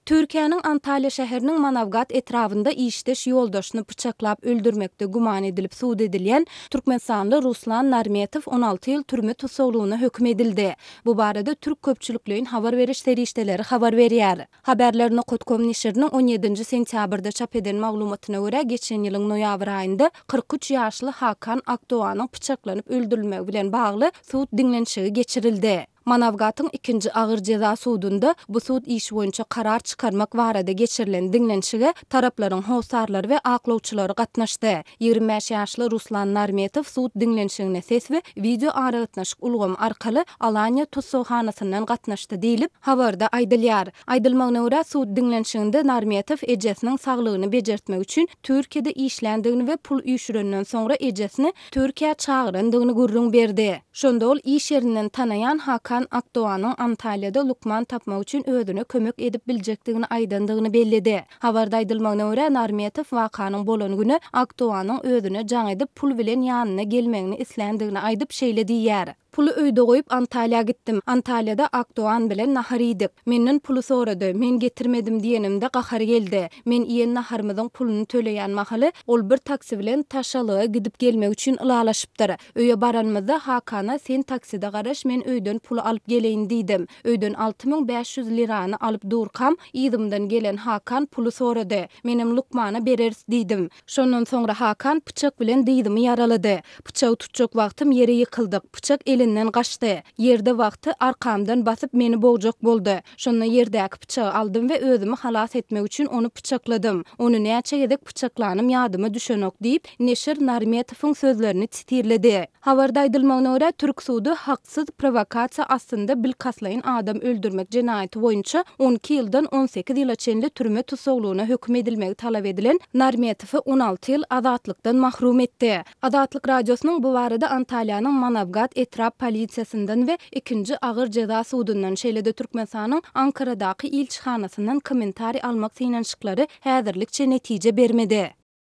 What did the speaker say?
Türkiýäniň Antalýa şäheriniň Manawgat etrabynda işdeş ýoldaşyny pyçaklap öldürmekde güman edilip sud edilýän türkmenistanly Ruslan Narmetow 16 ýyl türme tussaglygyna höküm edildi. Bu barada türk köpçülikleýin habar beriş serişdeleri habar berýär. Haberler nokat kom neşiriniň on ýedinji sentýabrda çap eden maglumatyna görä, geçen ýylyň noýabr aýynda 43 ýaşly Hakan Akdoganyň pyçaklanyp öldürilmegi bilen bagly sud diňlenişigi geçirildi. Manawgatyň ikinji agyr jeza sudunda bu sud işi boýunça karar çykarmak barada geçirilen diňlenişige taraplaryň hossarlary we aklawçylary gatnaşdy. 25 ýaşly Ruslan Narmetow sud diňlenişigine ses we wideo aragatnaşyk ulgamy arkaly Alaniýa tussaghanasyndan gatnaşdy diýlip, habarda aýdylýar. Aýdylmagyna görä, sud diňlenişiginde Narmetow ejesiniň saglygyny bejertmek üçin Türkiýede işländigini we pul üýşürenden soňra ejesini Türkiýä çagyrandygyny gürrüň berdi. Şonda ol iş ýerinden tanaýan Hakan Akdoganyň Antalýada lukman tapmak üçin özüne kömek edip biljekdigini aýdandygyny belledi. Habarda aýdylmagyna görä, Narmetow wakanyň bolan güni Akdoganyň özüne jaň edip, pul bilen ýanyna gelmegini isländigini aýdyp, şeýle diýýär. Puly öýde goýup Antalýa gitdim. Antalýada Akdogan bilen nahar iýdik. Menden puly sorady. Men getirmedim diýenimde gahary geldi. Men iýen naharymyzyň puluny töleýän mahaly ol bir taksi bilen Taşalyga gidip gelmek üçin ylalaşypdyr. Öýe baranymyzda Hakana sen takside garaş men öýden puly alyp geleýin diýdim. Öýden 6500 lirany alyp durkam yzymdan gelen Hakan puly sorady. Menem lukmana bereris diýdim. Şondan soňra Hakan pyçak bilen dyzymy ýaralady. Pyçagy tutjak wagtym ýere ýykyldyk. Pyçak elinden gaçdy. Ýerde wagty arkamdan basyp meni bogjak boldy. Şonda ýerdäki pyçagy aldym we özümi halas etmek üçin ony pyçakladym. Ony näçe gezek pyçaklanym ýadyma düşenok diýip, neşir Narmetowyň sözlerini sitirledi. Habarda aýdylmagyna görä, türk sudy haksyz prowokasiýa astynda bilkastlaýyn adam öldürmek jenaýaty boýunça 12 ýyldan 18 ýyla çenli türme tussaglygyna höküm edilmegi talap edilen Narmetowy 16 ýyl azatlykdan mahrum etdi. Azatlyk Radiosynyň bu barada Antalýanyň Manawgat etrap polisiýasyndan we ikinji agyr jeza sudundan, şeýle-de Türkmenistanyň Ankaradaky ilçihanasyndan kommentariý almak synanyşyklary häzirlikçe netije bermedi.